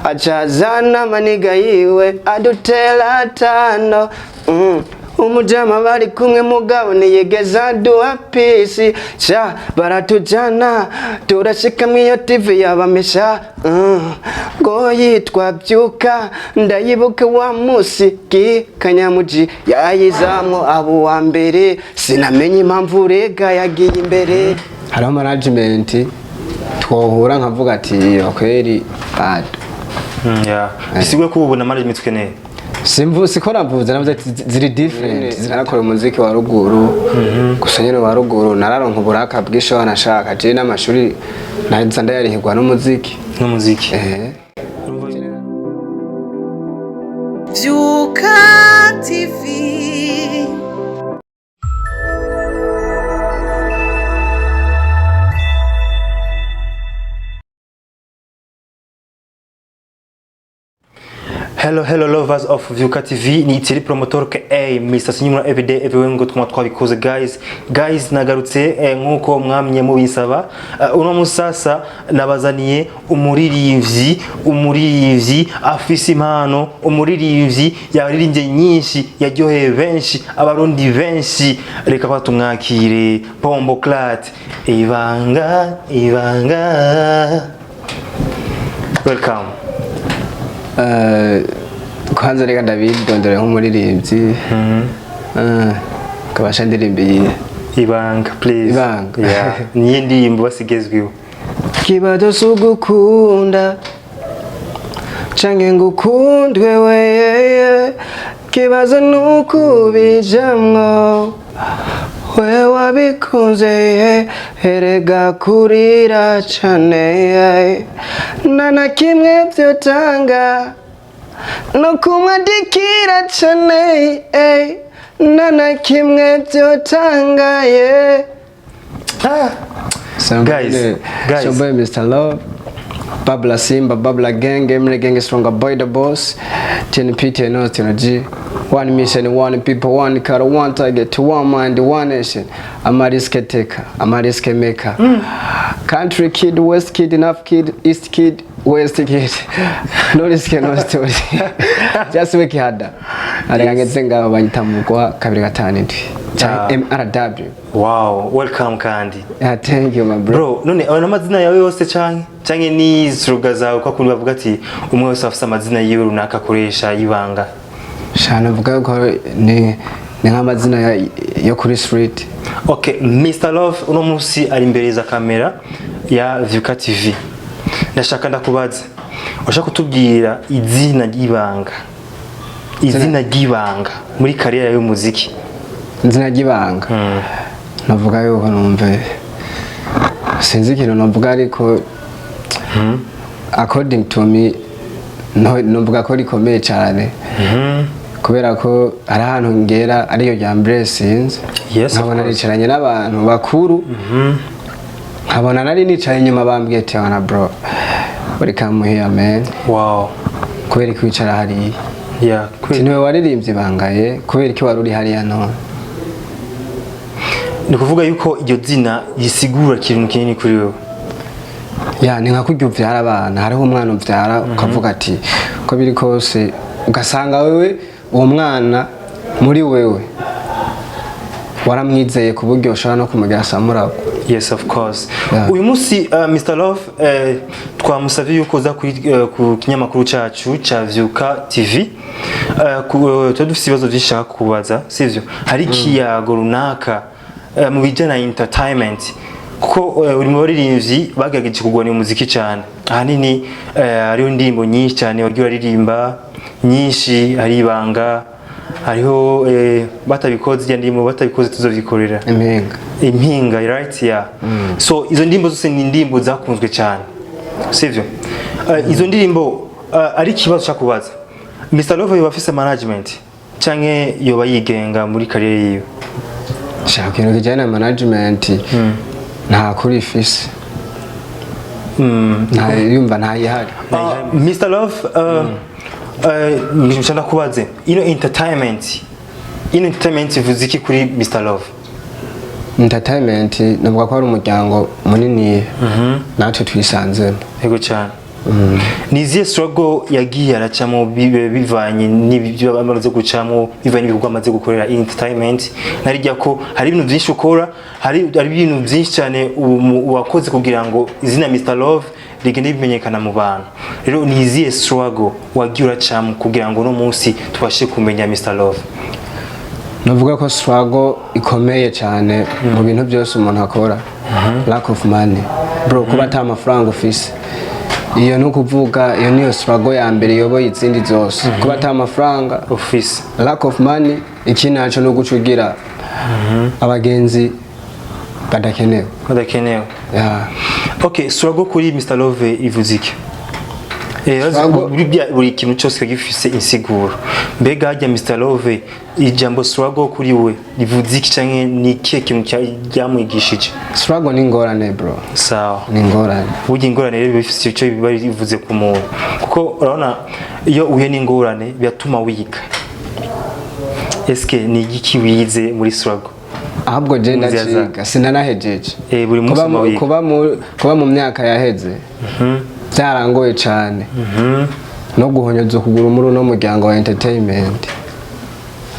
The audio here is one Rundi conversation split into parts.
Acazana maniga yiwe adutera tano. Umujama bari kumwe mugabo ntiyigeze aduha peace. Ca baratujana turashika mw'iyo TV yabamesha. Ngo yitwa Byuka, ndayibuka wa musi ki kanyamuji yayizamwo abo wa mbere, sinamenye impamvu rega yagiye imbere. Hariho management twohura nkavuga ati iyo kweri bad. Yeah. Bisigwe ko ubu na management ukeneye. Simvu siko navuze, navuze ati ziri different. Narakora umuziki wa ruguru gusa nyene, wa ruguru nararonka uburaka bwinshi wanashaka, je n'amashuri naheza ndayarihirwa n'umuziki. N'umuziki. Eh. Vyuka TV. Hello, hello lovers of Vyuka TV, ni Thierry Promotor ka Mr. Sinyumura everyday everywhere ngo twuma twabikoze. Guys, guys, nagarutse nkuko mwamye mubinsaba. Uno musasa nabazaniye umuririmbyi, umuririmbyi afise impano, umuririmbyi yaririmbye nyinshi yaryoheye benshi, abarundi benshi. Reka kwa tumwakire, Pombo Clat, ibanga ibanga. Welcome. Kwanza reka ndabidondore nk'umuririmbyi. Kabasha ndirimba iyihe? Ibanga, please. Ibanga. Yeah. Niyo ndirimbo basigezweho. Kibazo si ugukunda canke ngo ukundwe weye, kibazo nuko ubijamwo we wabikunze. Erega kurira cane nta na kimwe vyotanga, no kumwadikira cane nta na kimwe vyotanga ye. Guys, guys. Your boy Mr. Love, Babla Simba, Babla Gang, Emre Gang, Stronger Boy the Boss, TNP, TNO, TNG. One mission, one people, one car, one target, one mind, one nation. I'm a risk taker, I'm a risk maker. Country kid, West kid, North kid, East kid, West kid. No risk, no story. Just work harder. Areka ngeze ngaho banyita mugwa 257. Ah. MRW. Wow, welcome kandi. Yeah, thank you, my bro. Bro, none ayo amazina yawe yose canke ni slogan zawe, kwa kundi bavuga ati umwe wese afise amazina yiwe runaka akoresha y'ibanga? Shana vuga ko ni nk'amazina yo kuri street. Okay, Mr. Love uno munsi ari imbere za kamera ya Vyuka TV. Ndashaka ndakubaza. Ushaka kutubwira izina ry'ibanga? Izina ry'ibanga muri carrière y'umuziki. Izina ry'ibanga. Navuga yuko numve sinzi ikintu navuga, ariko according to me no, novuga ko rikomeye cyane kubera ko hari ahantu ngera ariyo rya mbere sinzi Yes, of nkabona course. nicaranye n'abantu bakuru, nkabona nari nicaye inyuma bambwiye ati: "Wana bro, welcome here, man." Kubera ko wicara hariya. Ati: "Niwe waririmbye ibangaye, kubera ko wari uri hariya none?" Ni kuvuga yuko iryo zina risigura ikintu kinini kuri wewe. Ya, ni nka kurya uvyara abana, hariho umwana uvyara ukavuga ati uko biri kose, ugasanga wewe uwo mwana muri wewe waramwizeye ku buryo ushobora no kumugira samuragwa. Yes, of course. Yeah. Uyu munsi Mr. Love twamusavye yuko uza kuri ku kinyamakuru cacu ca Vyuka TV. Tuba dufise ibibazo vyinshi nshaka kubaza, sivyo? Hari ikiyago runaka mu bijyanye na entertainment, kuko uri mu baririmbyi bagerageje kurwanya umuziki cyane. Ahanini hariho indirimbo nyinshi cyane wagiye uraririmba nyinshi, hari ibanga, hariho batabikoze, ijya ndirimbo batabikoze tuzovyikorera. Impinga. Impinga, right, yeah. So izo ndirimbo zose ni indirimbo zakunzwe cyane, sivyo? Izo ndirimbo ari ikibazo cyo kubaza, Mr Love yoba afise management canke yoba yigenga muri carrière yiwe? Shaka ikintu kijyanye na management, nta kuri ifise, nta yumva ntayihari. Mr Love, nshaka kubaze ino entertainment ivuze iki kuri Mr Love? Entertainment navuga ko ari umuryango munini natwe twisanzemo. Yego cyane. Ni izihe struggle yagiye aracamo bivanye n'ibyo amaze gucamo, bivanye n'ibikorwa amaze gukorera entertainment? Narijya ko hari ibintu byinshi ukora, hari ibintu byinshi cyane wakoze kugira ngo izina Mr Love rigende bimenyekana mu bantu. Rero ni izihe struggle wagiye uracamo kugira ngo uno munsi tubashe kumenya Mr Love? Navuga ko struggle ikomeye cyane mu bintu byose umuntu akora, lack of money, bro. Kuba ata mafaranga ufise, iyo ni ukuvuga iyo niyo struggle ya mbere iyoboye izindi zose, kuba ata mafaranga office. Lack of money. Ikindi naco ni uguca ugira abagenzi badakenewe. Badakenewe. Yeah. Okay, struggle kuri Mr Love ivuze iki? Buri kintu cyose kiba gifise insiguro. Mbega harya Mr Love, ijambo struggle kuri we rivuze iki, canke ni ikihe kintu ryamwigishije? Struggle ni ingorane, bro. Sawa. Ni ingorane. Burya ingorane rero biba bifise icyo biba bivuze ku muntu, kuko urabona iyo uhuye n'ingorane biratuma wiga. Eske ni igiki wize muri struggle? Ahubwo je Mu nzira ndaciga, sinanahejeje. Buri munsi Kuba uma wiga. Kuba mu myaka yaheze byarangoye cyane no guhonyoza ukuguru muri uno muryango wa entertainment,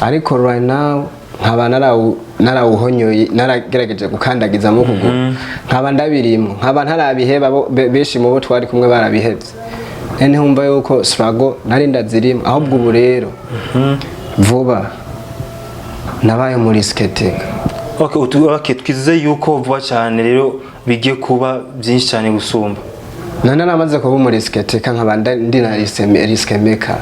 ariko right now nkaba narawuhonyoye, naragerageje gukandagizamo ukuguru, nkaba ndabirimwo, nkaba ntarabiheba. Benshi mu bo twari kumwe barabihevye. None ntumva yuko struggle nari ndazirimo. Ahubwo ubu rero vuba nabaye muri skating. Okay, twizeye yuko vuba cyane rero bigiye kuba byinshi cyane gusumba. None namaze kuba muri skating, nkaba ndi na risk maker.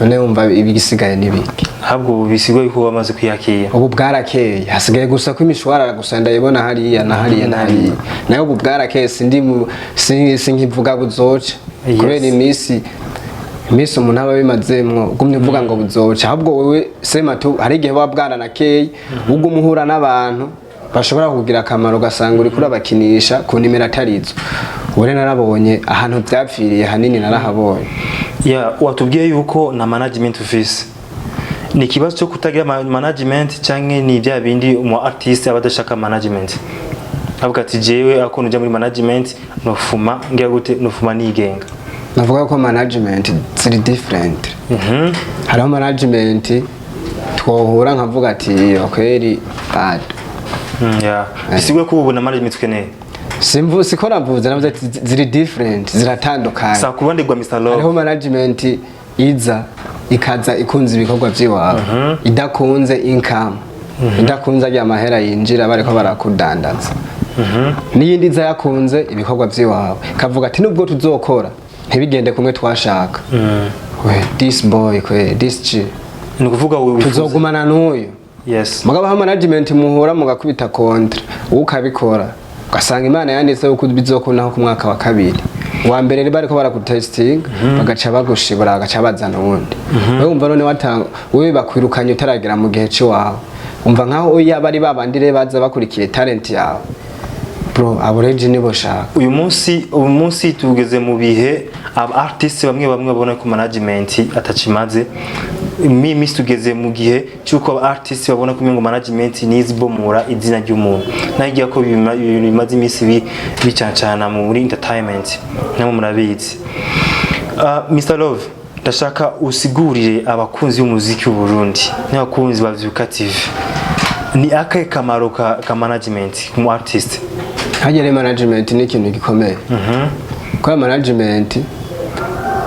None wumva ibisigaye n'ibiki? Ahubwo ubu bisigaye yuko bamaze kwiyakira. Ubu bwarakeye, hasigaye gusa ko imishwarara gusa ndayibona hariya na hariya na hariya. Nayo ubu bwarakeye, sindi sinkivuga buzoca. Kubera iminsi umuntu aba abimazemwo, ugumye uvuga ngo buzoca, ahubwo wewe sematu hari igihe buba bwaranakeye, uguma uhura n'abantu bashobora kugira akamaro, ugasanga uriko urabakinisha ku nimero atarizo. Ubu rero narabonye ahantu byapfiriye hanini, narahabonye. Ya, watubwiye yuko na management ufise. Ni ikibazo cyo kutagira management, canke ni bya bindi umu artiste aba adashaka management, avuga ati jewe ako nuja muri management nofuma ngira gute, nofuma nigenga? Navuga ko management ziri different. Hariho management twohura nkavuga ati iyo kweri bad. Ya, bisigwe ko ubu na management ukeneye? Simvu siko navuze, navuze ati ziri different, ziratandukanye. Sa ku ruhande rwa Mr Love. Hariho management iza ikaza ikunze ibikorwa by'iwawe, idakunze income, idakunze ajya amahera yinjira bariko barakudandaza, n'iyindi iza yakunze ibikorwa by'iwawe, ikavuga ati nubwo tuzokora ntibigende kumwe twashaka, we this boy kwe this G, Ni ukuvuga wowe wifuza tuzogumana n'uyu. Mugabo aho management muhura mugakubita contre, wowe ukabikora, ugasanga Imana yanditse yuko bizokunaho ku mwaka wa kabiri, wa mbere rero bariko barakutestinga, bagaca bagushibura, bagaca bazana uwundi. Wewe wumva none watanga, wewe bakwirukanye utaragera mu gihe c'iwawe. Umva nkaho yaba ari babandi rero baza bakurikiye talent yawe, bro, abo rero nibo shaka. Uyu munsi tugeze mu bihe aba artiste bamwe bamwe babona ko management atakimaze. Mi minsi tugeze mu gihe cy'uko aba artiste babona ko ngo management nizibomora izina ry'umuntu. Nagiye ko ibintu bimaze iminsi bicancana muri entertainment, namwe murabizi. Mr Love, ndashaka usigurire abakunzi b'umuziki w'u Burundi n'abakunzi ba Vyuka TV, ni akahe kamaro ka management ku mu artiste? Hagere management ni ikintu gikomeye, kubera management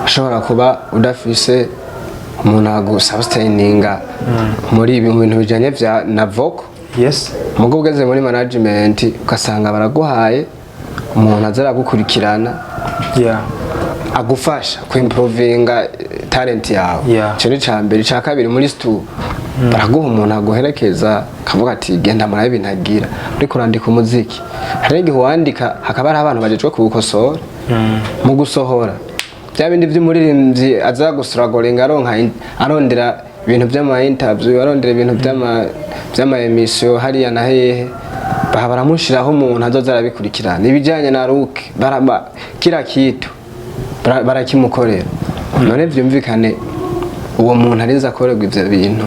ushobora kuba udafise umuntu agusustaininga muri ibi bintu bijanye vya na vocal. Mugo ugeze muri management ugasanga baraguhaye umuntu aza aragukurikirana, agufasha kuimprovinga talent yawe. Ico ni ca mbere. Ica kabiri, muri stu baraguha umuntu aguherekeza, akavuga ati genda murabe ibintu agira. Uriko urandika umuziki, hari igihe uwandika hakaba hariho abantu bajejwe kuwukosora. Mu gusohora bya bindi vy'umuririmbyi aza gusuragoringa, aronka arondera ibintu vy'ama interview, arondera ibintu vy'ama emission hariya na hehe, baha baramushiraho umuntu azoza arabikurikirana, ibijanye na look, baraba kila kitu barakimukorera. None vyumvikane uwo muntu arinze akorerwa ivyo bintu,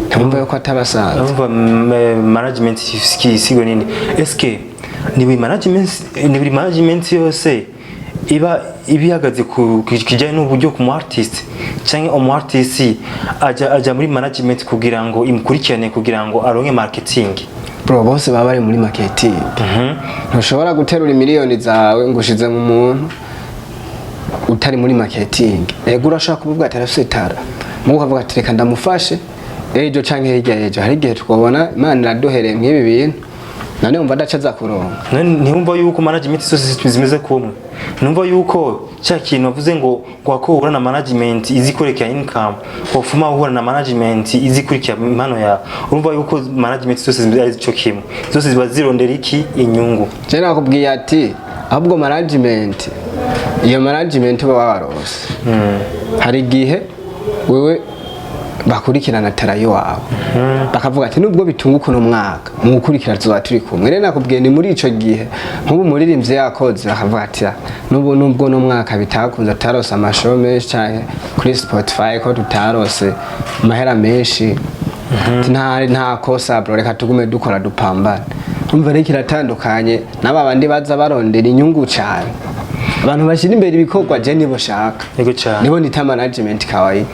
ntumva yuko atabasanzwe? Urumva management ifise isigo nini. Eske ni buri management yose iba ibihagaze ku kijyanye n'uburyo ku mu artist, cyangwa umu artist aja muri management kugira ngo imukurikirane, kugira ngo aronke marketing? Bro, bose baba bari muri marketing. Ntushobora guterura miliyoni zawe ngo ushize mu muntu utari muri marketing. Ego, urashobora kuvuga ati arafise talent, mugo ukavuga ati reka ndamufashe, ejo canke hirya ejo hari igihe twabona Imana iraduhereye nk'ibi bintu, none wumva adaca aza kuronka. None ntiyumva yuko management zose zimeze kumwe? Numva yuko cya kintu wavuze ngo wako uhura na management izi kurekera income, wofuma uhura na management izi kurikira impano yawe. Urumva yuko management zose zimeze ari cyo kimwe, zose ziba zirondera iki? Inyungu. Je nakubwiye ati ahubwo management, iyo management uba wabarose, hari igihe wewe bakurikirana talent wawe, bakavuga ati nubwo bitunguka uno mwaka, mu gukurikira tuzoba turi kumwe. Rero nakubwiye ni muri ico gihe nk'ubu umuririmbyi yakoze, bakavuga ati: "Ah, nubwo no mwaka bitakunze, tutarose ama show menshi canke kuri Spotify ko tutarose amahera menshi." Ati, nta kosa bro, reka tugume dukora dupambane. Umva rero kiratandukanye n'aba bandi baza barondera inyungu cyane. Abantu bashyira imbere ibikorwa je nibo shaka. Yego cyane. Nibo nita management kawaida.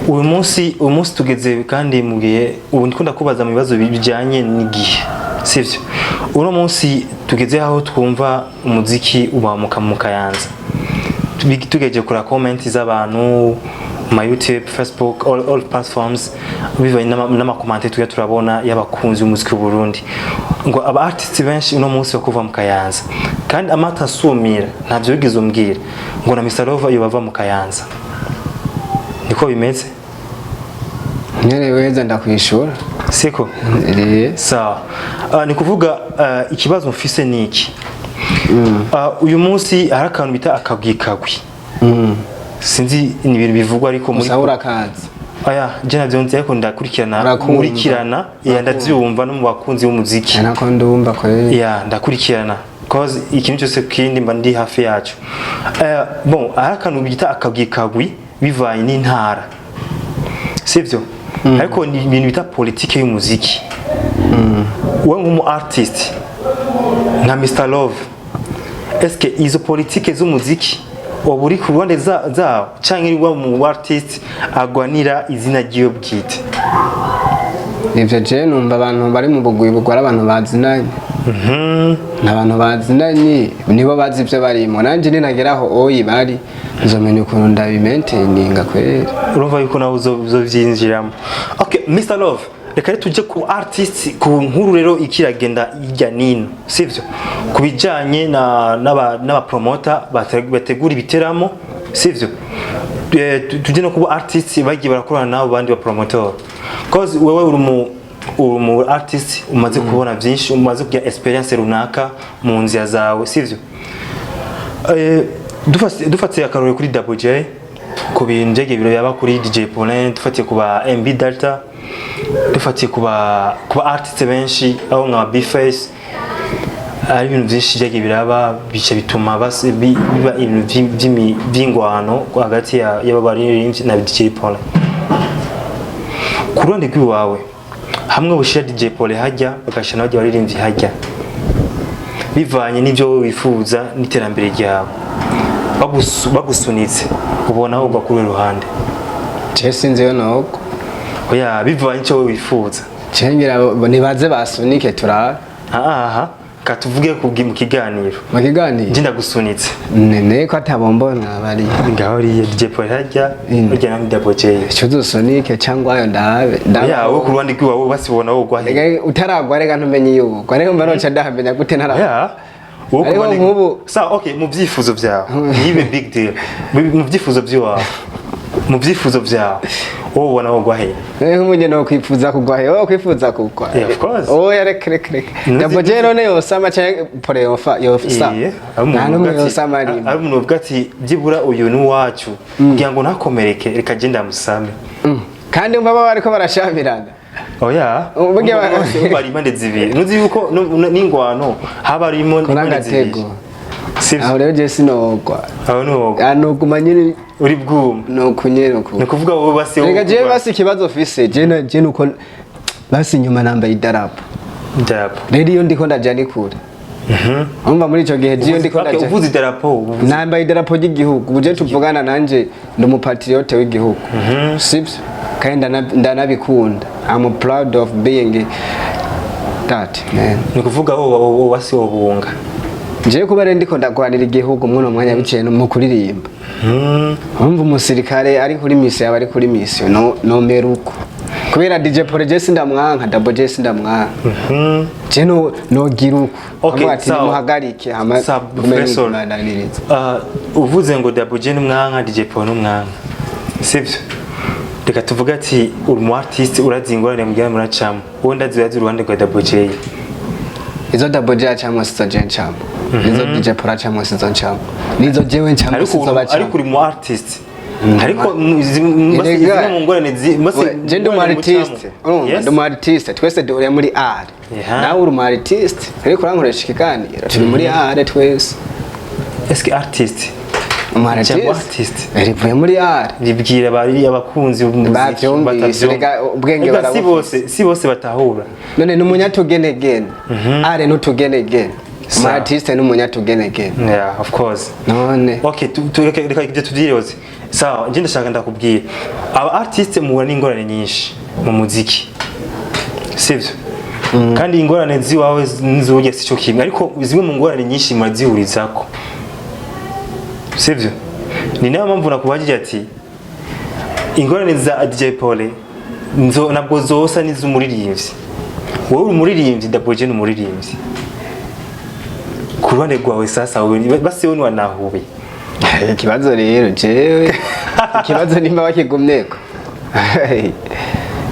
Uyu munsi tugeze kandi mu gihe ubu ndiko ndakubaza mu bibazo bijyanye n'igihe, sivyo? Uno munsi tugeze aho twumva umuziki uba mu Kayanza. Tugejeje kura comment z'abantu ma YouTube, Facebook, all platforms, bivanye n'ama comments tujya turabona y'abakunzi b'umuziki w'u Burundi, ngo aba artists benshi uno munsi bakuva mu Kayanza. Kandi amata asumira ntavyo wigeze umbwira ngo na Mr Love iyo bava mu Kayanza, niko bimeze? Nyene weza ndakwishura. Siko? Eh. Sawa. Ni kuvuga ikibazo mfise ni iki: uyu munsi hari akantu bita akagwi kagwi. Sinzi, ni ibintu bivugwa ariko muri Gusa urakazi? Aya, je navyo nzi, ariko ndakurikirana. Urakumva. Nkurikirana, ya, ndavyumva no mu bakunzi b'umuziki. Nako ndumva kweli. Ya, ndakurikirana cause ikintu cyose kindi mba ndi hafi yacu. Bon, hari akantu bita akagwi kagwi bivanye n'intara, sivyo? Ariko ni ibintu bita politike y'umuziki. Wowe nk'umu artist nka Mr Love, eske izo politike z'umuziki waba uri ku ruhande zawo, canke uri mu artist agwanira izina ryiwe bwite? Ivyo je numva abantu bari mu bugwi bugwa ari abantu bazinanye. Ni abantu bazinanye, nibo bazi ivyo barimo. Nanje ninageraho oyi bari, nzomenya ukuntu ndabimaintaininga kweli. Urumva yuko nawe uzovyinjiramo. Okay, Mr Love, reka rero tujye ku artist, ku nkuru rero ikiragenda hirya nino, sivyo? Ku bijanye na n'aba promoter bategura ibiteramo, sivyo? Tujye no kuba artist bagiye barakorana n'abo bandi ba promoter, cause wewe uri mu artist umaze kubona byinshi, umaze kugira experience runaka mu nzira zawe, sivyo? Dufatiye akarorero kuri Double J, ku bintu byagiye biraba kuri DJ Paulin, dufatiye ku ba MB Delta, dufatiye ku ba artiste benshi aho nka B-Face, ari ibintu byinshi byagiye biraba bica bituma biba ibintu vy'ingwano hagati y'aba baririmbyi na DJ Paulin. Ku ruhande rw'iwawe, hamwe bushira DJ Paulin hajya, bagashira n'abajya baririmbyi hajya, bivanye n'ibyo wowe wifuza n'iterambere ryawe, bagusunitse, ubona aho ugwa kuri ruhande? Je sinzi yo noko. Oya, bivanye n'icyo wowe wifuza. Je ngira nibaze basunike turabe. Aha katuvuge kubwi mu kiganiro. Mu kiganiro. Nje ndagusunitse. Nene ko atabombona bari. Ngaho riye DJ Paul hajya, urya na Double J. Ico uzosunike cyangwa ayo ndabe. Oya, wowe ku ruhande rw'iwawe basibona wowe ugwa he? Rega utaragwa, rega ntumenye iyo ugwa. Rega mba noca ndahamenya gute ntara? Oya, wowe ku Ariko ruhande nk'ubu- sawa, okay, mu byifuzo byawe, ntibe big deal, mu byifuzo by'iwawe, mu byifuzo byawe, wowe ubona wowe ugwa he? Nk'ubu no kwifuza kugwa he? Wowe kwifuza kugwa. Yeah, of course. Oya, reka reka reka. Nuzi- Double J none yosama canke Pole yofa yosa? Iye, ari Nta umuntu n'umwe uvuga ati- yosama arimo. ari umuntu uvuga ati byibura uyu ni uwacu, kugira ngo ntakomereke, reka genda amusame. Kandi umva baba bariko barashamirana. Oya. Burya Bose bari impande zibiri. Nuzi yuko n'ingwano haba harimo Kora impande zibiri. agatego. Sivyo? Aho rero je sinogwa. Aho ni wowe. Ah, noguma nyine. Uri bwuma. Nuku nyine nuku. Ni ukuvuga wowe basi wowe Reka je ugwa- basi ikibazo fise je nuko basi inyuma nambaye idarapo. Idarapo. Rero iyo ndiko ndaja ni kure. Urumva muri ico gihe jiyo ndiko Okay, ndaja uvuze idarapo uvuze nambaye idarapo ry'igihugu. Ubuje tuvugana nanje ndi umupatriote w'igihugu, sibyo? Kandi ndanabikunda. I'm proud of being that man. Ni kuvuga wowe wasi wobunga. Jewe kuba rero ndiko ndagwanira igihugu mwuno mwanya biciye no mu kuririmba. Urumva umusirikare ari kuri mission, aba ari kuri mission, no nomera uko kubera DJ Paul je sindamwanka, Double J sindamwanka, je no nogira uko. Okay, Avuga ati sawa. nimuhagarike hama Sawa, gume Professor. nibandaniriza. Uvuze ngo Double J n'umwanka, DJ Paul n'umwanka, sivyo? Reka tuvuge ati uri umu artiste, urazi ingorane mugira muracamo. Wowe ndazi urazi uruhande rwa Double J. Izo Double J acamwo sizo je ncamwo, nizo DJ Paul acamwo sizo ncamwo, nizo jewe ncamwo Ariko sizo bacamwo. Ariko uri mu artiste, ariko basi Erega- zimwe mu ngorane basi Je ndi umu ingorane artiste, mucamo. urumva? Yes. Ndi umu artiste, twese duhuriye muri art. Nawe uri umu artiste, ariko urankoresha ikiganiro, turi muri art twese. Est-ce que artiste Umu Jambo artiste artiste rivuye muri art. Ribwira abari abakunzi b'umuziki. Bavyumvise, Batavyumva. rega ubwenge Rega si barabufise. bose, si bose batahura. None ni umunyatugenegene, art n'utugenegene, umu Sawa. artiste ni umunyatugenegene. Yeah, of course. None Okay, reka ibyo tubyiroze. Sawa, njye ndashaka ndakubwira, aba artiste muhura n'ingorane nyinshi mu muziki, sivyo? Kandi ingorane ziwawe n'izurya sico kimwe, ariko zimwe mu ngorane nyinshi murazihurizako, sivyo? Ni nayo mpamvu nakubajije ati ingorane za DJ Paul nzo nabwo zosa n'iz'umuririmbyi. Wowe uri umuririmbyi, Double J ni umuririmbyi. Ku ruhande rwawe sasa, wowe basi wowe niwanahuye. Ikibazo rero, jewe ikibazo nimba bakigumyeko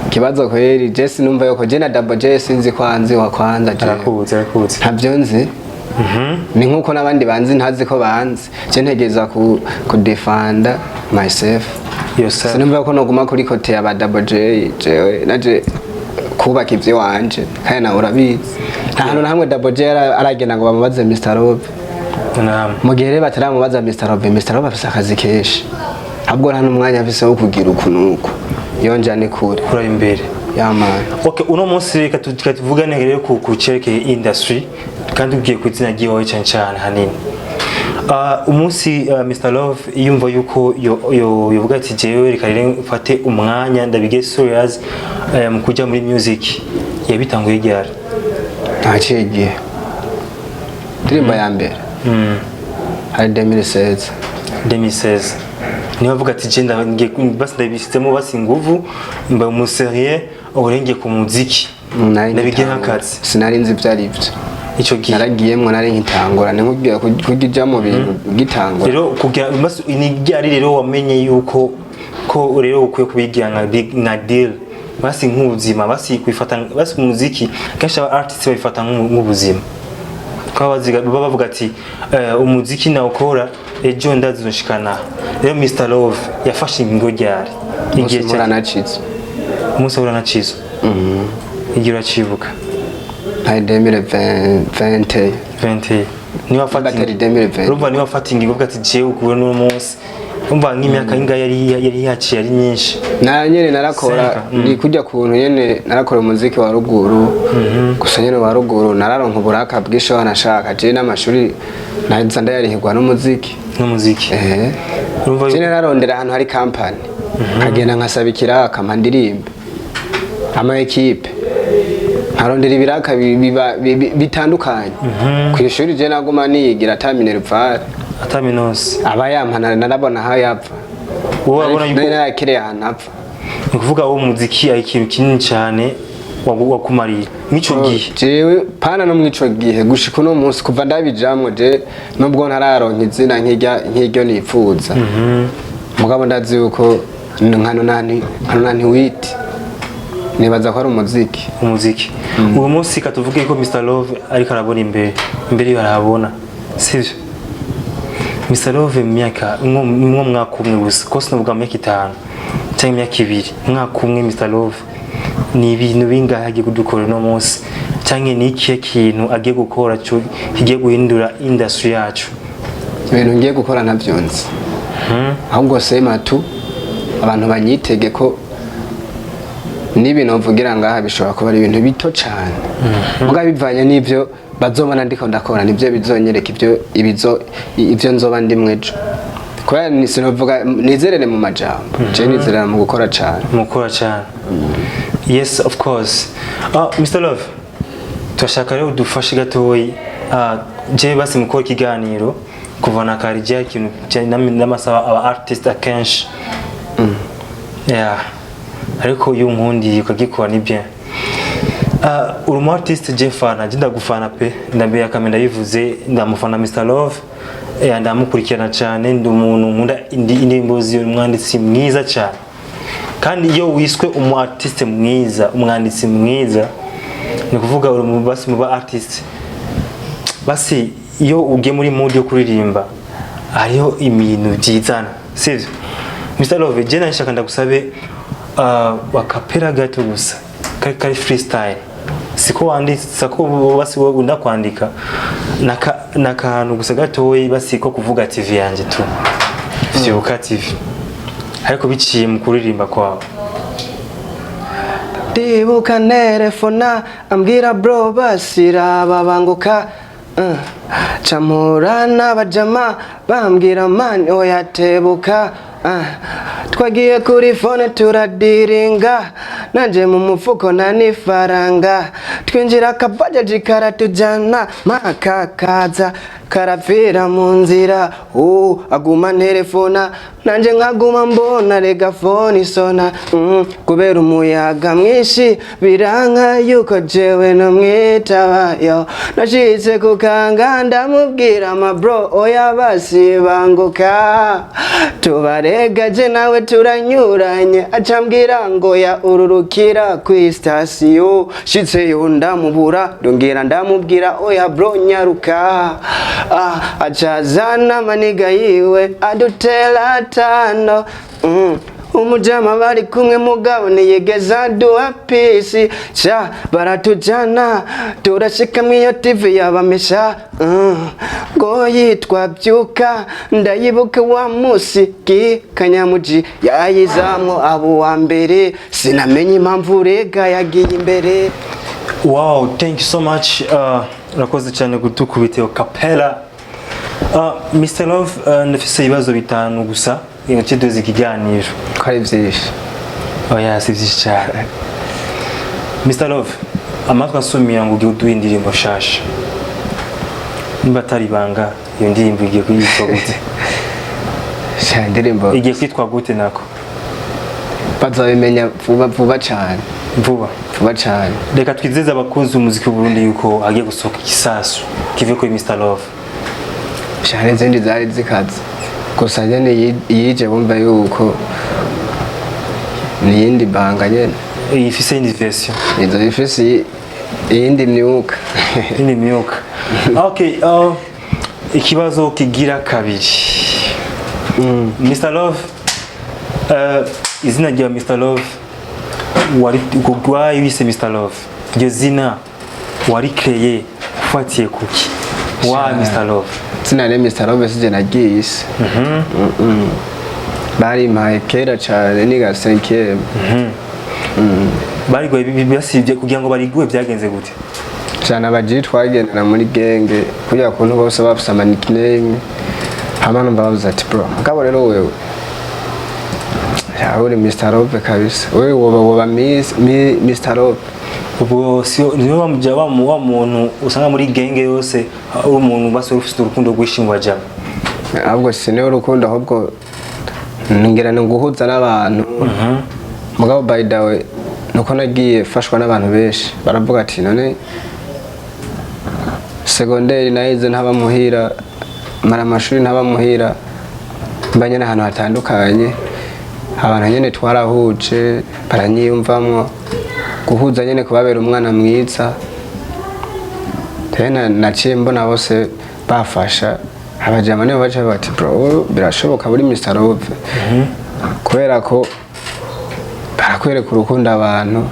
ikibazo kweri, je sinumva yuko je na Double J sinzi ko anzi wa kwanza jewe. Arakuzi, arakuzi. Ntabyo nzi, ni nkuko n'abandi banzi ntazi ko banzi. Je ntegereza ku kudefanda myself. Yourself. Sinumva ko noguma kuri côté ya ba Double J. Jewe naje kubaka ivyo wanje, kandi nawe urabizi, nta hantu na hamwe Double J aragenda ngo bamubaze Mr Love. Naam. Mu gihe rero bataramubaza Mr Love, Mr Love afise akazi kenshi, ahubwo nta n'umwanya afise wo kugira uku n'uku yonja ni kure. Kuri imbere. Yamana. Okay, uno munsi reka tuvugane rero ku cerekeye industry, kandi ugiye ku izina ryiwawe cyane cyane hanini. Umunsi Mr Love yumva yuko yo yovuga ati jewe reka rero mfate umwanya ndabige serious mu kuja muri music, yabitanguye ryari? Ntaciye igihe, indirimbo ya mbere hari 2016. 2016 niyo avuga ati je ngiye basi ndabishyizemo basi inguvu, mba umu sérieux, ubu rero ngiye ku muziki Nari ndabige nkitangura. nk'akazi. Sinari nzi ibyo ari byo. Ico gihe Naragiyemwo nari nkitangura, ni nkubwira kurya ujya mu bintu ugitangura. Rero kugira basi ni ryari rero wamenye yuko ko rero ukwiye kubigira nka deal, basi nk'ubuzima, basi kwifata basi umuziki? Kenshi aba artists babifata nk'ubuzima, kuko baba bavuga ati umuziki nawukora ejo ndazizoshikana. Rero Mr Love yafashe ingingo ryari, igihe Umunsi mpura nacitse. Umunsi uhura na Cizo, igihe uracibuka? Hari 2020. 20 niba afata Batari 2020. Urumva niba afata ingingo uvuga ati jewe ukuwe n'uno munsi, umva nk'imyaka ingahe yari yaciye, ari nyinshi. Na nyene narakora. Senka, Ni kujya kuntu nyene narakora umuziki wa ruguru gusa, nyene wa ruguru nararonka uburaka bwinshi wanashaka. Je n'amashuri naza ndayarihirwa n'umuziki. N'umuziki. Eh. Urumva Je nararondera ahantu hari company, nkagenda nkasaba ikiraka mpa ndirimbe, ama équipe, nkarondera ibiraka bitandukanye. Ku ishuri je naguma niyigira ata minerval. Ata minose. Aba yampana narabona aho yapfa. Wowe wabona yuko Nari narakiriye ahantu apfa. Ni ukuvuga uwo muziki ari ikintu kinini cyane wakumariye mw'ico gihe. Jewe pana no mw'ico gihe gushika uno munsi, kuva ndabijamwo, je nubwo ntararonka izina nk'iryo nipfuza, mugabo ndazi yuko nkano nani witi, nibaza ko ari umuziki. Umuziki. Uwo munsi katuvuge ko Mr Love ariko arabona imbere, imbere yiwe arahabona, sivyo? Mr Love mu myaka nko mwaka umwe gusa, ko sinavuga mu myaka 5 cyangwa imyaka 2, umwaka umwe, Mr Love ni ibintu bingahe agiye kudukora uno munsi, cyangwa ni ikihe kintu agiye gukora kigiye guhindura industry yacu? Ibintu ngiye gukora ntabyo nzi, ahubwo sema tu abantu banyitege ko n'ibintu mvugira ngaha bishobora kuba ari ibintu bito cyane, muga bivanye n'ibyo Bazobona ndiko ndakora nivyo bizonyereka ivyo ibizo ivyo nzoba ndimwe ejo, kubera sinovuga nizerere mu majambo, je nizerera mu gukora cane. Mukora cyane, yes, of course. Mr Love, turashaka rero udufashe gatoyi. Je basi mukora ikiganiro kuva na kare, je ikintu n'amasaba aba artist akenshi, yeah, ariko iyo unkundiye ukagikora ni bien. Uri umu artiste je mfana, je ndagufana pe, ndambere akame ndabivuze, ndamufana Mr Love, ndamukurikirana cyane, ndi umuntu nkunda indirimbo ziwe, umwanditsi mwiza cyane. Kandi iyo wiswe umu artiste mwiza, umwanditsi mwiza, ni ukuvuga uri mu basi mu ba artiste basi iyo ugiye muri mood yo kuririmba hariho ibintu byizana, sivyo? Mr Love, je nashaka ndagusabe a cappella gato gusa kari freestyle, siko wanditse, siko basi wowe ndakwandika naka gusa gatoyi basi ko kuvuga TV yanje tu Vyuka TV, ariko biciye mu kuririmba kwawe. Ndibuka nerefona ambwira: "Bro, basira babanguka." Camura n'abajama bambwira: "Man, oya tebuka." Twagiye kuri phone turadiringa, nanje mu mufuko nta n'ifaranga. Twinjira akabajaji karatujana maka kaza karapfira mu nzira. Aguma nterefona, nanje nkaguma mbona rega phone isona, kubera umuyaga mwinshi biranka yuko jewe no mwitabayo. Nashitse ku kanga ndamubwira: "Ma bro, oya basi banguka tubarega, je nawe turanyuranye." Acambwira ngo ya ururukira kwi sitasiyo. Shitseyo ndamubura, ndongera ndamubwira: "Oya bro, nyaruka." Acazana amaniga yiwe adutera tano. Umujama bari kumwe mugabo ntiyigeze aduha peace, ca baratujana turashika mw'iyo TV yabamesha, ngo yitwa Byuka. Ndayibuka wa musi kanyamuji yayizamwo abo wa mbere, sinamenye impamvu rega yagiye imbere. Wow, thank you so much. Urakoze cyane kudukubita iyo cappella. Mr Love, ndafise ibibazo bitanu gusa iyo duze ikiganiro. Ko ari vyinshi? Oya, si byinshi cyane. Mr Love, amatwi asumira ngo ugiye uduha indirimbo nshasha. Niba atari ibanga, iyo ndirimbo igiye kwitwa gute? Sha, indirimbo Igiye kwitwa gute nako? Bazabimenya vuba vuba cane. Vuba? Vuba cane. Reka twizeze abakunzi b'umuziki w'u Burundi yuko hagiye gusohoka igisasu kivuye kuri Mr Love. Sha, n'izindi zari zikaze, gusa nyene yije bumva yuko ni iyindi banga nyene. Ifise iyindi version. Izo ifise iyindi myuka. Iyindi myuka. Okay, ikibazo kigira kabiri. Mr Love, izina rya Mr Love wari wari wise Mr Love, iryo zina warikreye ufatiye kuki wa Mr Love? Izina rero Mr Love sije nagiye isi. Barimpaye kera cane niga 5. Bariguye basibye kugira ngo bariguhe, byagenze gute? Cyane abaji twagendana muri gang, kugira kuntu bose bafise ama nickname, hama numva bavuze ati: "Bro, mugabo rero wewe ya uri Mr Love kabisa, wewe woba Mr Love." Ubwo si niwe wamuja wa muntu usanga muri gang yose uri umuntu basi ufite urukundo rwinshi mu bajama? Ahubwo si niwe urukundo, ahubwo ngira ni guhuza n'abantu. Mugabo by the way, nuko nagiye fashwa n'abantu benshi, baravuga ati none segonderi nayize ntaba muhira, mara amashuri ntaba muhira, mba nyene ahantu hatandukanye, abantu nyene twarahuje baranyiyumvamwo, guhuza nyene kubabera umwana mwiza. Rero naciye mbona bose bafasha, abajama nibo baca bati: "Bro, birashoboka buri Mr Love," kubera ko barakwereka urukundo abantu,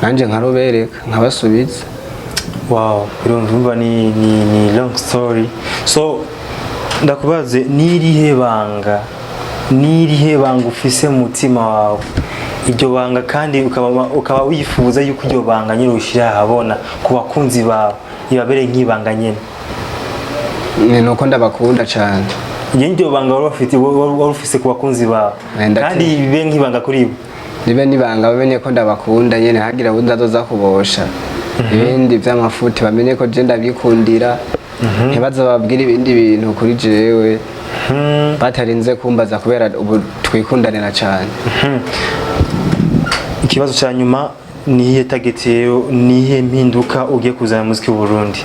nanje nkarubereka nkabasubiza. Wow, birumva ni long story. So ndakubaze, nirihe banga, nirihe banga ufise mu mutima wawe, iryo banga kandi ukaba wifuza yuko iryo banga nyine ushyira ahabona ku bakunzi bawe? ibabere nk'ibanga nyene. Ni nuko ndabakunda cyane. Njye niryo banga wari ufite, wari ufise ku bakunzi bawe, kandi bibe nk'ibanga kuri bo. Nibe nibanga, bamenye ko ndabakunda nyene, hagira undi azoza kubosha ibindi vy'amafuti, bamenye ko je ndabikundira, ntibaze babwire ibindi bintu kuri jewe batarinze kumbaza, kubera ubu twikundanira cyane. Ikibazo cya nyuma: niyihe target rero, niyihe mpinduka ugiye kuzana mu muziki w'u Burundi?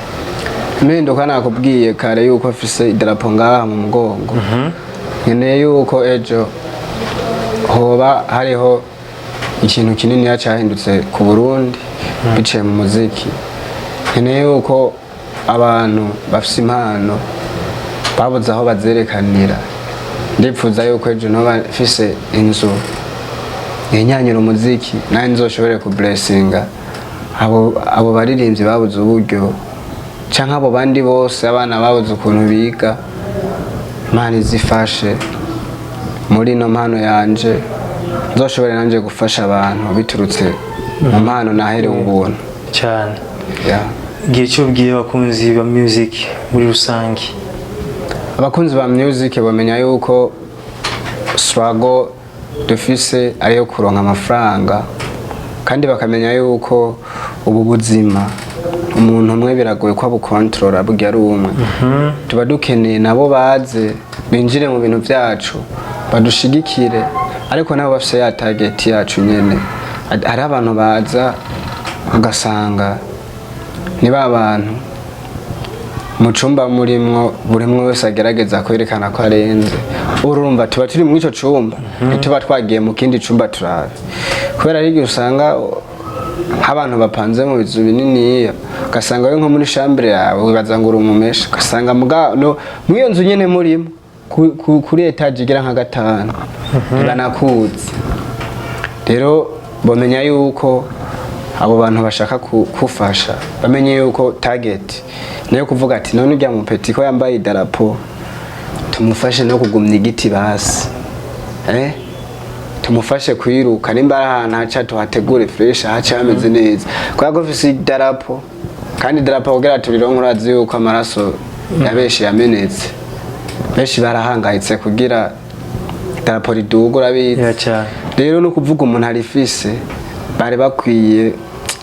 Impinduka nakubwiye kare yuko mfise idarapo ngaha mu mugongo. Nkeneye yuko ejo hoba hariho ikintu kinini cyahindutse ku Burundi biciye mu muziki. Nkeneye yuko abantu bafise impano babuze aho bazerekanira. Ndipfuza yuko ejo noba mfise inzu ntinyanyura umuziki, nawe nzoshobore kublessinga abo baririmbyi babuze uburyo, canke abo bandi bose, abana babuze ukuntu biga. Imana izifashe muri ino mpano yanje, nzoshobore nanje gufasha abantu biturutse mu mpano naherewe ubuntu. Cyane. Yeah. Igihe cyo ubwiye abakunzi ba music muri rusange. Abakunzi ba music bamenya yuko struggle dufise ariyo kuronka amafaranga, kandi bakamenya yuko ubu buzima umuntu umwe biragoye ko abukontorora burya ari umwe. Tuba dukeneye nabo baze binjire mu bintu byacu, badushigikire, ariko nabo bafise ya target yacu nyene. Hari abantu baza ugasanga ni ba bantu mu cumba murimwo, buri umwe wese agerageza kwerekana ko arenze. Urumva tuba turi muri ico cumba, ntituba twagiye mu kindi cumba turabe, kubera ari igihe usanga nk'abantu bapanze mu bizu bininiya, ugasanga we nko muri chambre yawe wibaza ngo uri umumesha, ugasanga muga no muri iyo nzu nyene murimo kuri étage igera nka gatanu ntibanakuzi. Rero bamenya yuko abo bantu bashaka kufasha bamenye yuko target niyo kuvuga ati: "None ujya mu petit ko yambaye idarapo, tumufashe no kugumya igiti basi, tumufashe kwiruka, nimba ari ahantu haca tuhategure fresh, haca hameze neza," kubera ko ufise idarapo. Kandi idarapo kugira turironke, urazi yuko amaraso ya benshi yamenetse, benshi barahangayitse kugira idarapo riduga, urabizi. Yeah, cyane. Rero no kuvuga umuntu arifise, bari bakwiye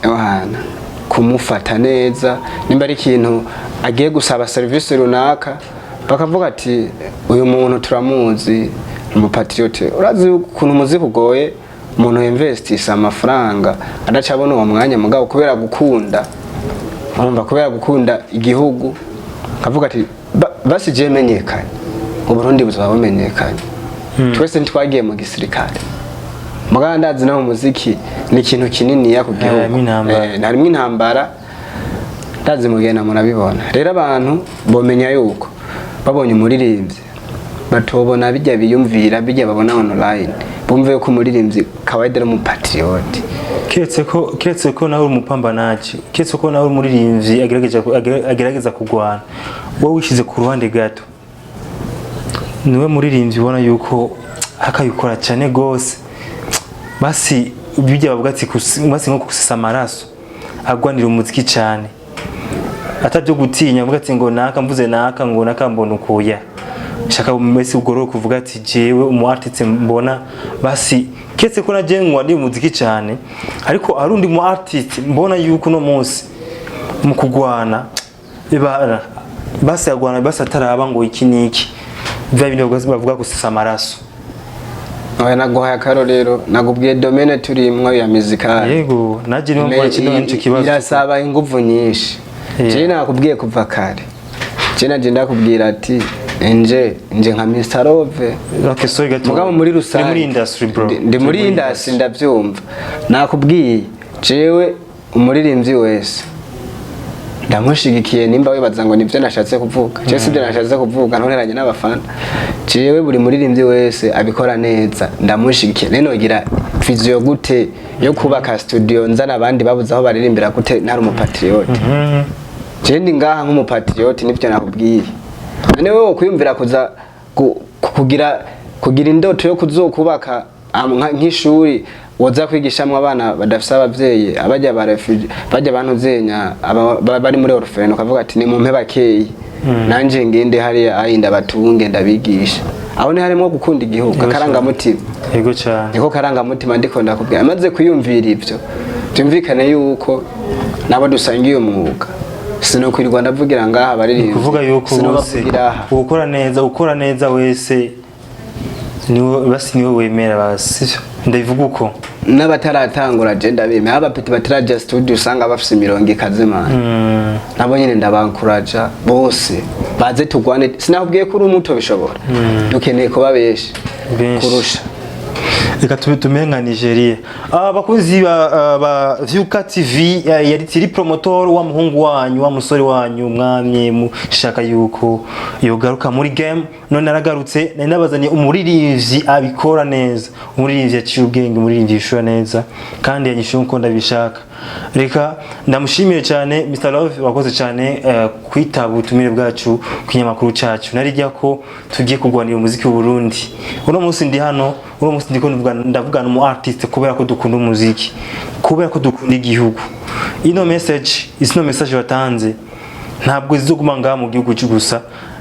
abana kumufata neza. Nimba ari ikintu agiye gusaba, serivisi runaka, bakavuga ati: "Uyu muntu turamuzi, ni umupatriote." Urazi ukuntu umuziki ugoye, umuntu investisa amafaranga adaca abona uwo mwanya, mugabo kubera gukunda, urumva, kubera gukunda igihugu, akavuga ati: "Basi je menyekanye, Uburundi buzaba bumenyekanye." Twese ntitwagiye mu gisirikare, mugabo ndazi no mu muziki ni ikintu kininiya ku gihugu. Harimo intambara. Harimo intambara, ndazi mugenda murabibona. Rero abantu bomenya yuko babonye umuririmbyi, batobona bijya biyumvira, bijya babona online, bumve yuko umuririmbyi kawaida ari umupatriote. Keretse ko nawe uri umupambanaji, keretse ko nawe uri umuririmbyi agerageza kurwana, wowe wishize ku ruhande gato, niwe muririmbyi ubona yuko akabikora cyane gose, basi bijya bavuga ati basi nko kusesa amaraso agwanira umuziki cyane, atabyo gutinya, avuga ati ngo naka mvuze, naka ngo naka mbona ukuya shaka mbese ugororoka, kuvuga ati: "Jewe umu artiste mbona basi, keretse ko naje nkwa ndi umuziki cyane, ariko hari undi mu artiste mbona yuko uno munsi mu kugwana ibara basi agwana, basi ataraba ngo iki niki, bya bindi bavuga gusesa amaraso." Oya, naguhaye akarorero, nagubwiye domaine turimwo ya musicale. Yego, naje niyo mbona kino nico kibazo. Irasaba inguvu nyinshi. Je nakubwiye kuva kare, je naje ndakubwira ati nje nka Mr Love. Okay, sorry gato. Mugabo muri rusange Ndi muri industry, bro. Ndi muri industry, ndabyumva. Nakubwiye, jewe umuririmbyi wese ndamushigikiye. Nimba wibaza ngo nibyo nashatse kuvuga, jewe sibyo nashatse kuvuga, ntonteranye n'abafana. Jewe buri muririmbyi wese abikora neza ndamushigikiye. None nogira vision gute yo kubaka studio nzana abandi babuze aho baririmbira gute ntari umupatriote? Jewe ndi ngaha nk'umupatriote, nibyo nakubwiye. None wewe kwiyumvira kuza kugira indoto yo kuzokubaka nk'ishuri. Woza kwigishamwo abana badafise abavyeyi, abajya ba refugee, bajya abantu zenya bari muri orphelinat, ukavuga ati: "Ni mumpe bakeyi, nanje ngende hariya ayi ndabatunge, ndabigisha." Aho ni harimo gukunda igihugu, akarangamutima. Yego cyane. Niko karangamutima ndiko ndakubwira. Amaze kwiyumvira ivyo, byumvikane yuko nabo dusangiye umwuga, sinokwirirwa ndavugira ngaha abaririmbyi. Kuvuga yuko bose Sinobavugira aha. ukora neza wese niwe basi, niwe wemera basi, sivyo? Ndabivuga uko. N'abataratangura je ndabemera, abapeti bataraja studio usanga bafise imirongo ikaze, man. Nabo nyene ndabankuraja bose baze tugwane. Sinakubwiye ko uri umuto bishobora, dukeneye kuba benshi Benshi. kurusha. Reka tube tumere nka Nigeria. Abakunzi ba Vyuka TV, yari Thierry Promotor, wa muhungu wanyu, wa musore wanyu mwamye mushaka yuko yogaruka muri game. None aragarutse. Nari nabazaniye umuririmbyi abikora neza, umuririmbyi yaciye ubwenge, umuririmbyi yishura neza kandi yanyishuye uko ndabishaka. Reka ndamushimiye cyane. Mr Love, wakoze cyane kwitaba ubutumire bwacu ku kinyamakuru cyacu. Narijya ko tugiye kurwanira umuziki w'u Burundi. Uno munsi ndi hano, uno munsi ndiko ndavugana umu artiste kubera ko dukunda umuziki, kubera ko dukunda igihugu. Ino message, ino message watanze ntabwo zizoguma ngaha mu gihugu cyo gusa.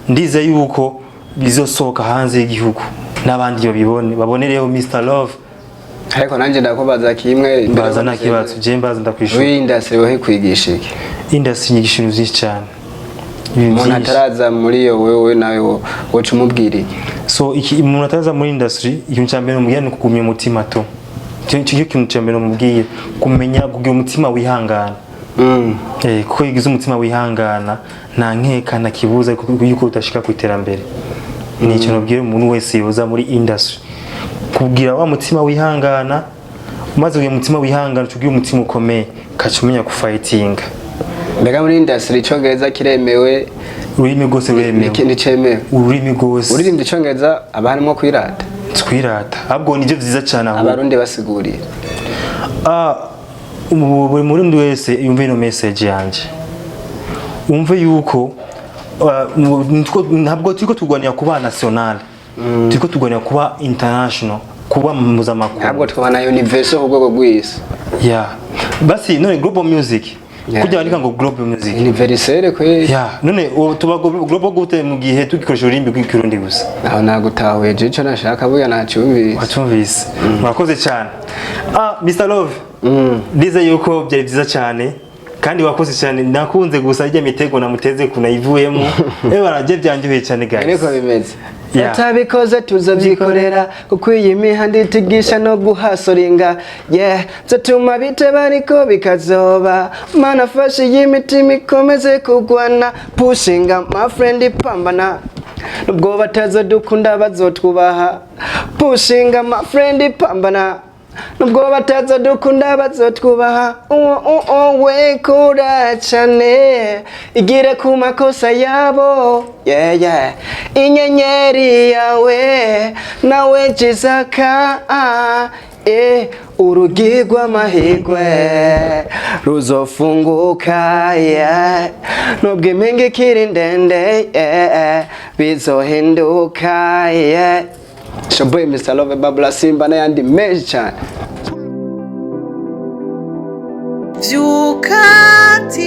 Ndize yuko bizosohoka hanze y'igihugu n'abandi babibone, babonereho Mr Love. Ariko nanjye ndakubaza kimwe. Mbaza, nta kibazo, je mbaza ndakwishura. W'iyi industry wowe kwigisha iki? Industry inyigisha ibintu byinshi cyane. Ibintu Umuntu byinshi. ataraza muri iyo, wewe nawe woca umubwira iki? So iki, umuntu ataza muri industry, ikintu cya mbere mubwira ni kugumya umutima to. Icyo kintu cya mbere mubwira, kumenya kugira umutima wihangana. Kuko iyo ugize umutima wihangana, nta nkeka, nta kibuza yuko udashika ku iterambere. Ni ikintu nabwira umuntu wese yoza muri industry, kugira wa mutima wihangana. Umaze kugira umutima wihangana, uca ugira umutima ukomeye, ukaca umenya gufightinga. Mbega muri industry icongereza kiremewe? Ururimi rwose ruremewe. Nticemewe? Ururimi rwose. Uririmba icongereza aba harimo kwirata? Twirata, ahubwo nibyo byiza cyane ahubwo. Abarundi basigurira. Ah, buri murundi wese yumve ino message yanje, wumve yuko ntabwo turiko turwanira kuba national, turiko turwanira kuba international, kuba mpuzamakungu. Ntabwo twabona universal ku rwego rw'isi. Yeah, basi none global music, kujya bandika ngo global music. Universal kweli. Yeah, none ubu tuba global gute mu gihe tugikoresha ururimi rw'ikirundi gusa? Aho nagutahuye je, ico nashaka buya nacyumvise. Wacyumvise, murakoze cyane. Ah, Mr Love, ndize yuko byari byiza cyane kandi wakoze cyane. Nakunze gusa irya mitego namuteze kunayivuyemo. Barajye byanjyoheye cyane, guys. Niko bimeze. Utabikoze tuzabyikorera, kuko iyi mihanda itigisha no guhasoringa, yeah, zatuma biteba ariko bikazoba. Mana fashe iyi mitima ikomeze kugwana. Pushinga my friend, pambana, nubwo batazodukunda bazotwubaha. Pushinga my friend, pambana, nubwo batazodukunda bazotwubaha. Oh, we kura cyane, igire ku makosa yabo, yeah. Inyenyeri yawe nawe jizaka, urugi rw'amahirwe ruzofunguka, yeah. Nubwo impinga ikiri ndende, yeah. Bizohinduka, yeah. Shoboy Mr. Love, Babla Simba n'ayandi menshi cyane. Vyuka TV.